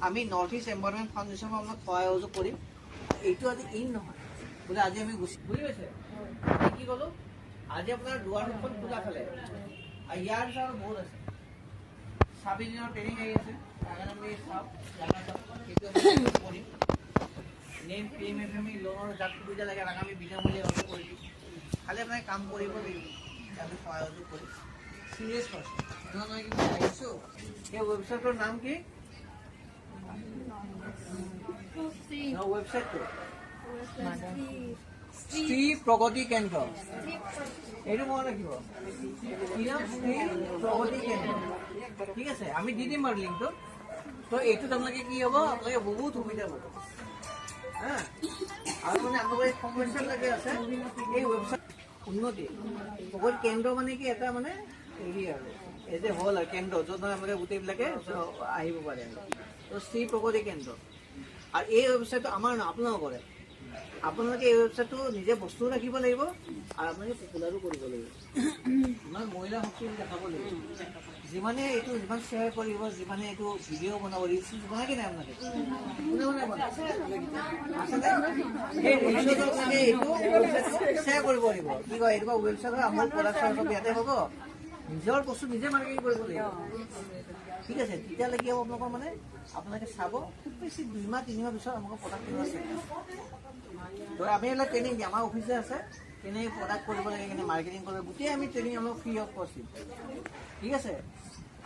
আমি north east environment ফাউণ্ডেশ্যনৰ আপোনাক সহায় সহযোগ কৰিম। এইটো আজি ইন নহয় বোলে আজি আমি গুচি, বুজি পাইছে? আমি কি ক'লো? আজি আপোনাৰ দুৱাৰমুখখন খোলা খালে আৰু ইয়াৰ পিছত আৰু বহুত আছে। 26 দিনৰ ট্ৰেইনিং আহি আছে, তাৰ কাৰণে আমি চাওক, জাগা চাওক, সেইটো আমি কৰিম। নেম পিএমএফএমই লোনৰ যাক সুবিধা লাগে, তাক আমি বিনামূলীয়াভাৱে কৰি দিম। খালি আপোনাক কাম কৰিব লাগিব, আমি সহায় সহযোগ কৰিম। চিৰিয়াছ পাৰ্চন নহয় কিন্তু আহিছোঁ। সেই ৱেবছাইটটোৰ নাম কি? ৱেবছাইটটো স্ত্ৰী প্ৰগতি কেন্দ্ৰ। এইটো মনত ৰাখিব। কি নাম? স্ত্ৰী প্ৰগতি কেন্দ্ৰ। ঠিক আছে, আমি দি দিম বাৰু লিংকটো। তো এইটোত আপোনালোকে কি হ'ব, আপোনালোকে বহুত সুবিধা পাব। হা, আৰু মানে আপোনালোকৰ এই সমস্যাবিলাকে আছে, এই ৱেবছাইট উন্নতি প্ৰগতি কেন্দ্ৰ মানে কি, এটা মানে হেৰি আৰু এই যে হ'ল আৰু কেন্দ্ৰ, য'ত মানে আপোনালোকে গোটেইবিলাকে আহিব পাৰে আৰু। তো স্ত্ৰী প্ৰগতি কেন্দ্ৰ আৰু এই ৱেবছাইটটো আমাৰ নহয়, আপোনালোকৰে। আপোনালোকে এই ৱেবছাইটটো নিজে বস্তুও ৰাখিব লাগিব আৰু আপোনালোকে পপুলাৰো কৰিব লাগিব। ইমান মহিলা শক্তি দেখাব লাগিব। যিমানে এইটো যিমান শ্বেয়াৰ কৰিব, যিমানে এইটো ভিডিঅ' বনাব, ৰিলচ বনাই কি নাই আপোনালোকে? কোনে কোনে বনাই আছেনে? সেই ৰিলচত আপোনালোকে এইটো ৱেবছাইটটো শ্বেয়াৰ কৰিব লাগিব। কি কয়, এইটো ৱেবছাইট হয়, আমাৰ প্ৰডাকশ্যন চব ইয়াতে হ'ব। নিজৰ বস্তু নিজে মাৰ্কেটিং কৰিব লাগিব। ঠিক আছে, তেতিয়াহ'লে কি হ'ব আপোনালোকৰ, মানে আপোনালোকে চাব, খুব বেছি 2 মাহ 3 মাহ পিছত আপোনালোকৰ প্ৰডাক্ট কেনেকুৱা আছে। তো আমি এইবিলাক ট্ৰেইনিং দিম। আমাৰ অফিচে আছে, কেনেকৈ প্ৰডাক্ট কৰিব লাগে, কেনেকৈ মাৰ্কেটিং কৰিব লাগে, গোটেই আমি ট্ৰেইনিং আপোনালোক ফ্ৰী অফ কষ্ট দিম। ঠিক আছে,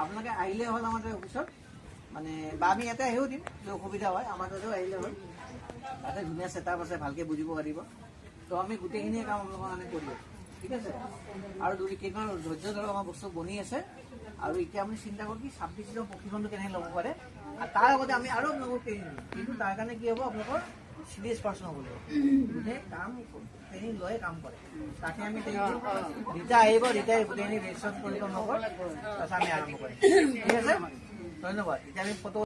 আপোনালোকে আহিলে হ'ল আমাৰ অফিচত, মানে বা আমি ইয়াতে আহিও দিম। যদি অসুবিধা হয়, আমাৰ তাতেও আহিলে হ'ল। তাতে ধুনীয়া ছেটআপ আছে, ভালকৈ বুজিব পাৰিব। তো আমি গোটেইখিনিয়ে কাম আপোনালোকৰ কাৰণে কৰি আছোঁ। ঠিক আছে, আৰু দুই কেইদিনমান ধৈৰ্য ধৰক, আমাৰ বস্তু বনি আছে। আৰু এতিয়া আপুনি চিন্তা কৰক কি 26 দিনৰ প্ৰশিক্ষণটো কেনেকৈ ল'ব পাৰে। আৰু তাৰ লগতে আমি আৰু আপোনালোকক ট্ৰেইনিং দিম। কিন্তু তাৰ কাৰণে কি হ'ব, আপোনালোকৰ চিৰিয়াছ পাৰ্চন হ'ব লাগিব, যোনে কাম ট্ৰেইনিং লৈয়ে কাম কৰে, তাকে আমি ট্ৰেইনিং দিম। ৰীতা আহিব, ৰীতাই গোটেইখিনি ৰেজিষ্ট্ৰেশ্যন কৰিব আপোনালোকৰ, তাৰপিছত আমি আৰম্ভ কৰিম। ঠিক আছে, ধন্যবাদ। এতিয়া আমি ফটো